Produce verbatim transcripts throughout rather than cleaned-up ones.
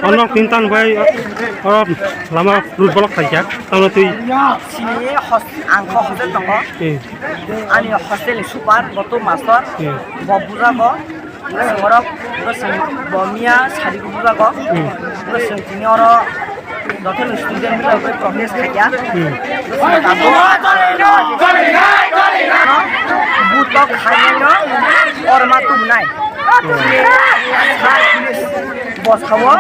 Ono tin tan bai, oro lama road block khaijak, tamo twi. Sini hos-, ang kho hostel tongo. Hmm. Ani hostel ni super, bo to master. Hmm. Bo bujago. Borok, borok chwng bo miya sari ko bujago. Hmm. Borok chwng tini oro jotono student miya bai protest khaikha. Hmm. Borok chwng tamo buto khainai no orma tubunai. Hmm. Sir, please, bo sao,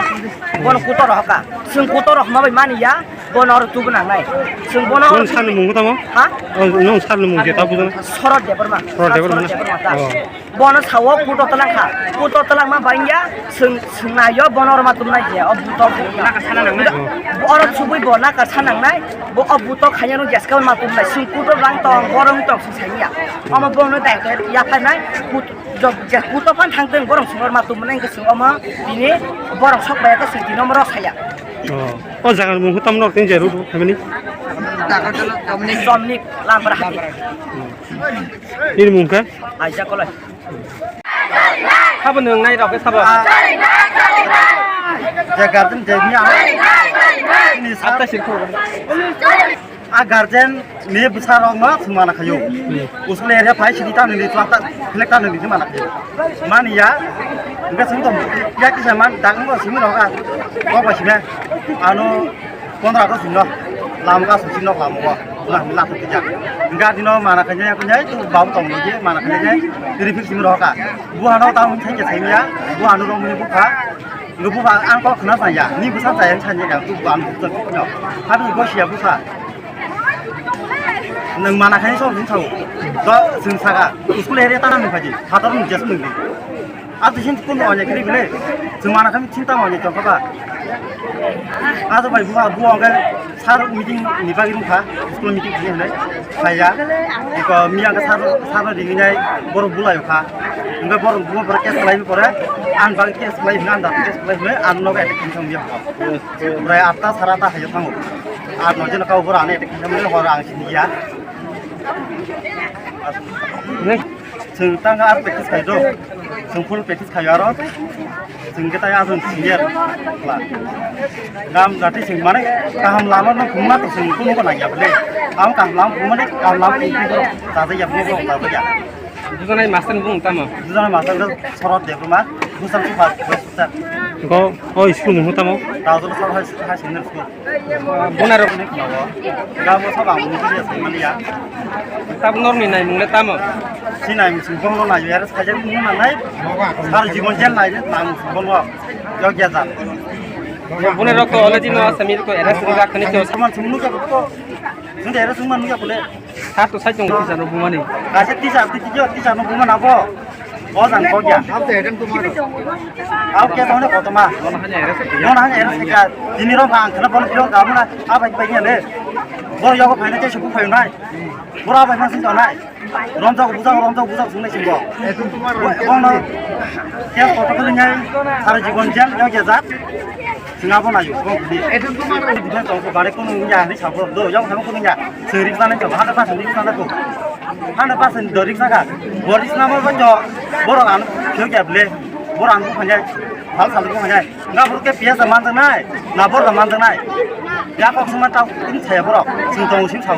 bono kutor hoka. Chwng kutor hokma bai mani ya, bono oro tubu nangnai. Chwng bono. Nong sani mung tamo? Ha? Oh, nong sani mung je ta bujana. Sorot Debbarma. Sorot Debbarma. Sorot Debbarma ta. Oh. Bono sao kuto talangkha. Kuto talangma bangya, chwng, chwng naio, bono orma tumnai je, o buto. Oro subui bo naka sana nangnai, bo o buto khanya no jeska ma tumnai, chwng kuto lang tong, borong tong, chwng saiya. Omo bono dai, ya phanai, kut-, jok, je kuto phan thang tong, borong chwng orma tumnai, chwng omo, bini borong sok bai ka chwng tini omo rok saya. Oh. O jaga mung tam nok tin je road family. Somnik, Lambar Hati. Ini mung khe? Aija Koloi. Sabo nwng nai rok khe sabo. Je guardian je ni a. Ini sir. Atta sirkhu. A guardian ni bwsa rok no thwngmana khayo. Usle area phai sidi ta nini twata select ta nini thwngmana khayo. Mani ya. Enggak sing to. Ya kisa man dang bo simi rok a. Kok ba sima. Ano Pondro August no lam ka susi no lam ko na la to ja. Ga dino mana kanya ko nyai tu bau tong ni mana kanya nyai. Iri fix mi roka. Bu ano ta mun thang ke thai ya. Bu ano rong ni bu kha. Ngu bu ba an ko khna sa ya. Ni bu sa sa ya sa ni ga tu bu an bu ta no. Ha bi go sia bu sa. Nang mana kanya so ni thau. Do sing sa ga. School area ta na mi phaji. Phator ni jas ni. Ado sini kun wanya kiri bile, semana kami cinta wanya contoh ka. Ado bai buha buha angke sar meeting ni bagi rungkha, school meeting kiri hene, saya, iko mi angke sar sar ringi nai, borok bulai kha, angke borok buha borok case khlai pore, an bagi case khlai hene, an da case khlai hene, an noga attack kiri thang dia. Brai atta sara ta hayo thango, an noje na kau borok ane attack kiri thang dia, hor ang sini ya. Next. Chwng tang ar practice khai do. Chwng full practice khai aro. Chwng khe tai aswng senior. Kla. Gam jati chwng mane kaham lama no phungma to chwng kuno ko nangya bole. Am kaham lama phungma ne kaham lama phungma to. Tata ya phungma to tata ya. Duganai master bung tamo. Duganai master do Sorot Debbarma. Bwsang si ba, bwsang. Go, o school mung tamo? Tawdolo sabo hai, hai senior school. Buna rok ni khnawo. Gamo sabo ang mung kiri sai maliya. Tab nor ni nai mung le tamo? Si nai mung sing bong no nai, yara saja mung na nai. Sar jibon jel nai, nang sing bong no. Yo gya jan. Buna rok to already no asami ko era sing rak khani to. Saman sung nu ka ko. Sung era sung man nu ka ko le. Sar to sai tong tisa no bumani. Kaisa tisa, tisa, tisa no bumana bo. O jang ko gya. Au ke tong ne kotoma. Mon hanya era sika. Dini ro bang khana bon pyo ga muna. A bai bai ne. Bor yogo phai ne che su phai nai. Bor a bai ma sin to nai. Rom jago bujago, rom jago bujago sung nai singo. Bong no. Ke koto kali ngai. Sar jibon jel yo gya jat. Singa bo nayo, bo budi. Eto tumar. Budi tong ko bare kono ya ni sabo do, yang sabo kono ya. Seri sana ko, hada pas ni sana ko. Hada pas ni dori saka. Bori sana mo ko jo. Boro an, kyo kya ble. Boro an ko khanya. Hal sal ko khanya. Na boro ke pia sa man nai. Na boro man nai. Ya ko suma ta in saya boro. Sing tong sing sao.